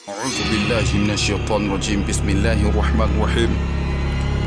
أعوذ بالله من الشيطان الرجيم. بسم الله الرحمن الرحيم.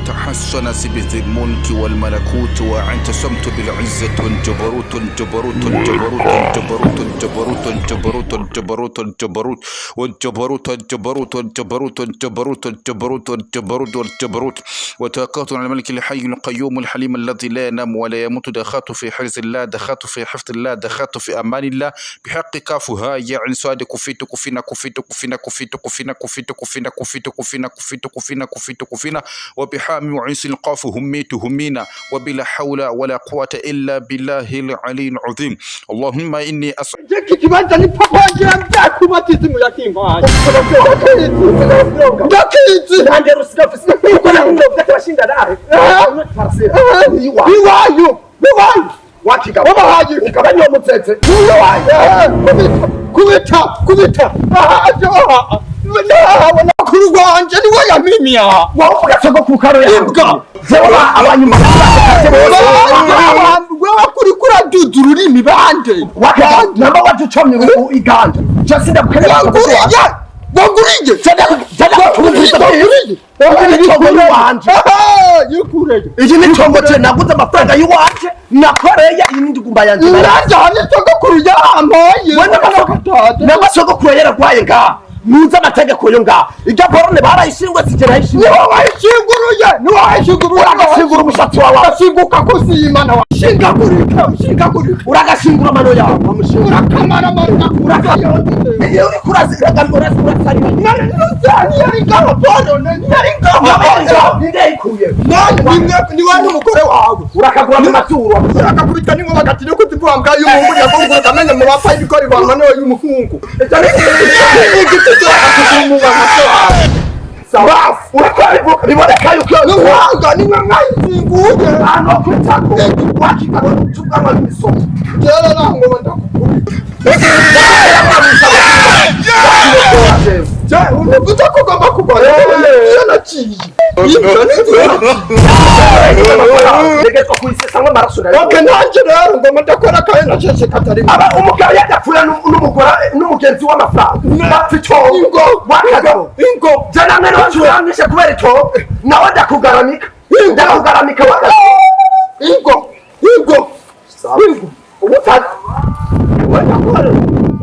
تحسن بذي الملك والملكوت واعتصمت بالعزة جبروت جبروت جبروت جبروت جبروت جبروت جبروت جبروت والجبروت جبروت جبروت جبروت جبروت جبروت والجبروت وتوكلت على الملك الحي القيوم الحليم الذي لا ينام ولا يموت. دخلت في حرز الله، دخلت في حفظ الله، دخلت في أمان الله. بحق كاف ها يا عين صاد كفيت كفينا كفيت كفينا كفيت كفينا كفيت كفينا كفيت كفينا كفيت كفينا كفيت كفينا وبحام وعين القاف هميت همينا وبلا حول ولا قوة إلا بالله العلي العظيم. اللهم إني أسأل Iki kibanza ni papa wanjye byakubatiza yakimpaye. Ndakizi. Nanjye rusigafusi kuko nahundo by'abashinga nahe. Iwayu. Iwayu. Wakigaba. Wabahaye. Ukabanya umutsetse. Iwayu. Kubita. Kubita. Aha. Aha. Nakuru wanje niwe yamimya. Wowe ugasogo ku karo yawe. Imbwa. Jewe abanyuma Wewe kuri kuraduza ururimi bande. Wakigaba. Namba waducomye iganja. Je sindakukenera. Wanguriye. Wanguriye. Wanguriye. Iki ni itongo je naguze amafaranga y'iwanje nakoreye iyi ni ndugumba yanje. Nanjye hano sogokuru yampaye. N'amasogokuru yaragwaye ngaha. Muzi amategeko yo ngaha. Iryo borone barayishingwe sije nayishinguye. Niwe wayishinguruye. Niwe wayishinguruye. Uragashingura umushatsi wawe. Urashinguka kuzimana wa. Shingagurika. Shingagurika. Uragashingura amano yawe. Urakamara amano. Urakayoze. Iyo uriko urasarira. Yari ngaho borone. Yari ngaho. Ndayikuye. Niwe n'umugore wawe. Urakagura mu mazuru. Urakakubita n'inkuba gati no kuzivuga mbwa y'umuhungu nyagongo ukamenya mu bapfa ibigori wa mano y'umuhungu. Igiti cy'umuhungu Sawa. Urakora biboneka yuko Nuhanga niwe mwayizinguye. Ahantu ho kwitako wakigaba cy'ubwanwa n'imisozi. Kera nango ndakukubita. Je, unavuze ko ugomba kugora. Naciye. Ibyo ni Tegetswe kuyisesa amaraso nayo. Okay, nanjye rero ngomba ndakora kandi nacece katari. Aba umugabo yadapfuye n'umugore n'umugenzi w'amafaranga. Bapfa itongo. Ingo, Wakagabo. ingo. Je namwe ntucurangishe kubera itongo. Nawe ndakugaramika. Ndakugaramika wakagabo. Ingo, ingo. Ingo. Ubutaka.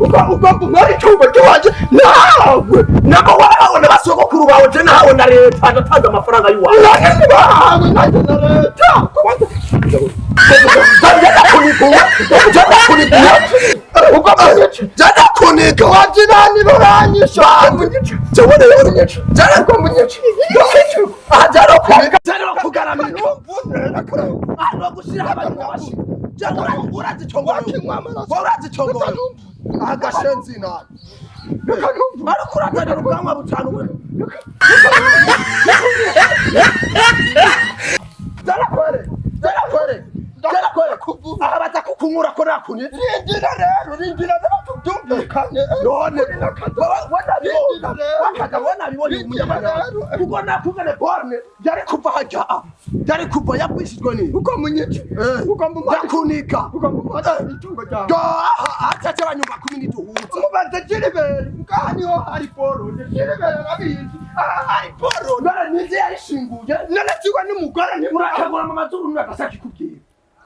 Ugomba umwari icyumba cy'iwanjye nawe. Nako wahawe na basogokuru bawe je nahawe na leta ndatanze amafaranga y'uwawe. Nanjye bahawe nanjye na leta. Ndakunika. Wajirani baranyisha. Jewe rero Ndakunika. Aha ndakunika. Ndakugaramika. Ahantu ho gushira abantu bashi. Urazitongoye. Agashenzi nabi. Ariko urazanira ubwanwa butanu. Ndakwere. Ndakwere. Ndakwere. Aha baza kukunkura ko nakunitse. Rindira rero, rindira rero tubyumvikane. None wanabibonye umunyamahanga kuko nakugane borne yari kuva hajya yari kuva yagwishijwe ni Uko munyica. Ugomba umwari. ndakunika Ugomba umwari itungo ryawe. acaca abanyumva kumi ntiduhuza Umubanza Gilbert, ngaha niho hari borone. Gilbert arabizi. Aha hari borone. none ninze yarishinguye Nanakiwe n'umugore ni urakagura mu mazuru nagasa kikubwira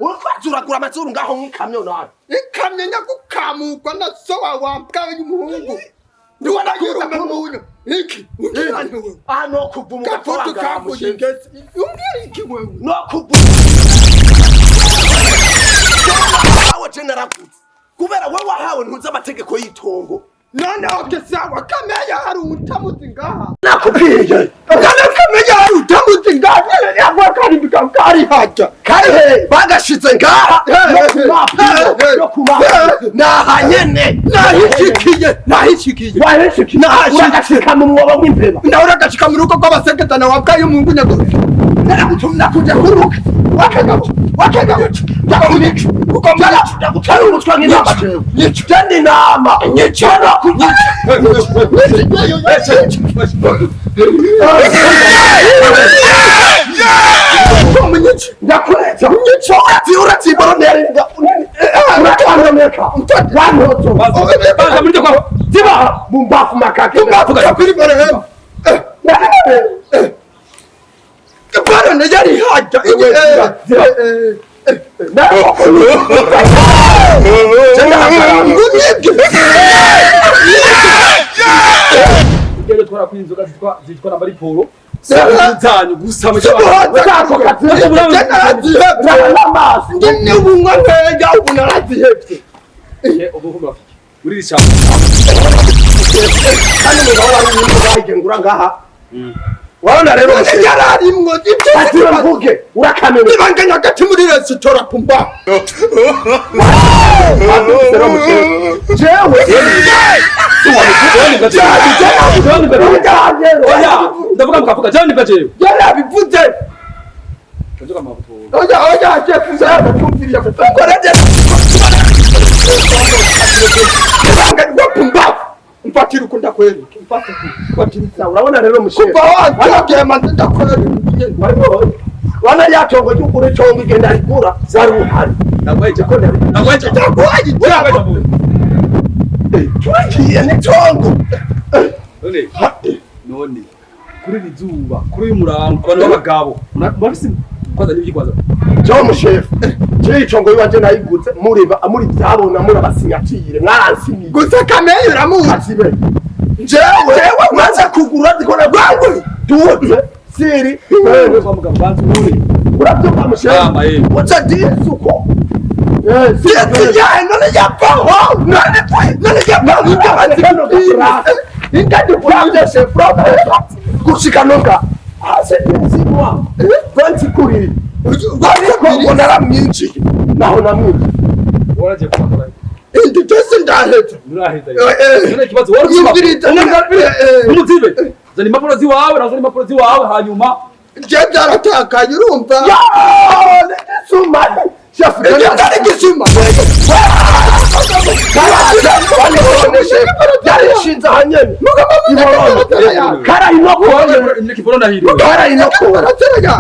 uriko uragura amazuru ngaho nk'ikamyo nawe Ikamyo nyagukamurwa na so wawe wambwa y'umuhungu. Niwe nayirume munyo. Iki, umbwira ni wewe. aha no kuva mu Gafoto gafaranga kaguye ingese. Umbwira iki wewe? no kuva wawe je naraguze kubera we wahawe ntuzi amategeko y'itongo None okay sawa kameya hari utamuzi ngaha. nakubwiye None kameya hari utamuzi ngaha. Yagwa kari kari haja. Kari he bagashize ngaha no ku mapuro naha nyene Nahishikiye, nahishikiye. wahishikiye uragashika mu mwobo w'imbeba Nawe uragashika mu rugo rw'abaseketana wabwa y'umuhungu nyago. naragutumira kuja kuruka wakagabo wakagabo ndakunica ndagutera umutwe nk'intama jewe je ndi intama Nyica. Ndakureza urazi urazi Wanoneka wanozo Banza muri kwa ziba mumbafu makake Pumbafu kapiri marehemu. Barone yari haja. Ugende twara kuri inzoga zitwa na mariporo zanyu gusa mu muri iri Waona rero yararimwo ati mvuge urakamenya ibanganya hagati muri resitora pumba. Jewe ndavuga mukavuga jewe nibwa jewe yarabivuze. Oya oya jefuza yakumviriye kukoreje. Ibanganya pumba. Mfatira ukunda kweli. Mfatira. Urabona rero mushe Kuva wanjye manze ndakora wana yatongo cyukuri cyongo igenda rigura wari uhari ndagwaje turagiye ni cyongo none none kuri iri zuba kuri uyu murango abantu b'abagabo murafise kwaza n'ibyikwaza cyo mushefu cyo cyongo yiwanje nayiguze muri muri byabona muri abasinyatire mwaransinyiye gusa kameye uramuzi atibe jewe maze kugura ndikora bwangu duze siri kwa mugabo banza ure urabyumva mushefu Ama, eh. uca disuko Ndetse yae none yapfaho none none yapfaho ingadi shefu gushika noga hasi nzimwa vanti kuri ariko ngo naramwinjiye naho namwinjiye waraje kwakora indi byose ndaheza nuraheza Eh, eh. none ikibazo wari Yumviriza umuzibe zana impapuro ziwawe nazo impapuro ziwawe hanyuma je byaratakaye urumva n'igisuma shefu ibyo byari igisuma yarishinze ahanyene karayinokoye kiboro ndahiriwe karayinokoye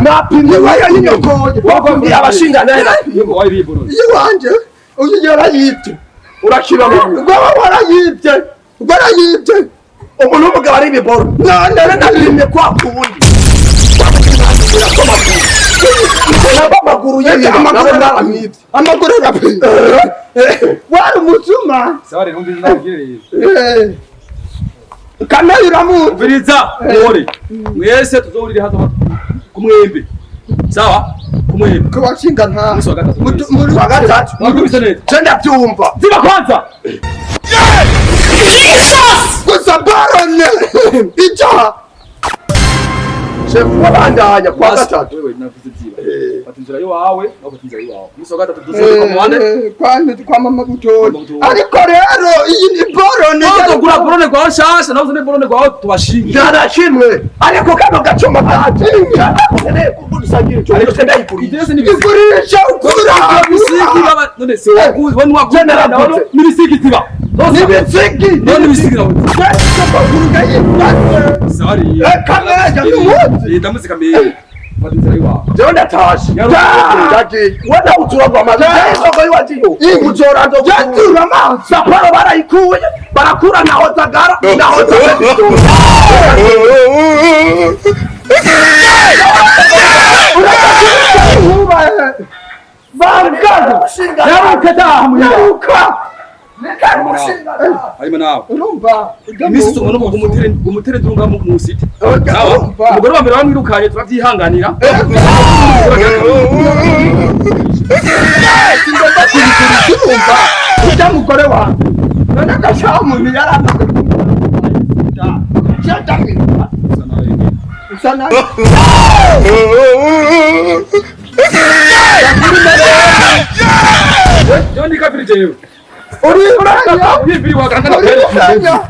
napimye wayinyokoye wabwiye abashinga naye napimye wayiboro iwanje uyu yarayibye urakiba rwaba warayibye warayibye umuntu w'umugabo ari ibiboro none napimye kwa kundi amaguru yiwe amaguru naramwibye amaguru arapimye wari umusuma sawa rero umviriza ndabwire rero kameye uramuzi umviriza muhore mwese tuzohurire hato ku mwembe sawa ku mwembe kubashinga nta Umunsi wa gatatu. muri wa gatatu mwakubise neza je ndabyumva ziba kwanza gusa barone icyaha shefu wabandanya kwa gatatu wewe navuze ziba fata inzira yiwawe nawe fata inzira yiwawe umunsi wa gatatu tuzohurire ku muhande kwa mama butoyi ariko rero iyi ni borone tugura borone gwawe nshasha nawe uzane borone gwawe tubashinge nta ariko kano gacuma kanje ariko ndayiguriye Idese ni ibisigi igurisha ugura ibisigi baba none se waguze wani waguze naraguze. n'ibisigi ziba n'ibisigi none ibisigi nawe amaguru gayibase sawa rero kameye n'umunsi ndamuzi kameye fata inzira yiwawe jewe ndatashe ndagiye wenda uturagwa amazi isoko yiwagiyo uzorando yatura amaso saporo barayikuye barakura naho zagara naho zagara yaruka daha muhira yaruka harimo nawe urumva iminsi umuntu umutere umutere durunga mu site sawa umugore wa mbere wamwirukanye turabyihanganira singomba kubigurisha urumva ujya mugore wawe none agashaho umuntu yari amaze usa nabi Jewe ndi kafiri jewe uri uranya Yibiri wakanga uri uranya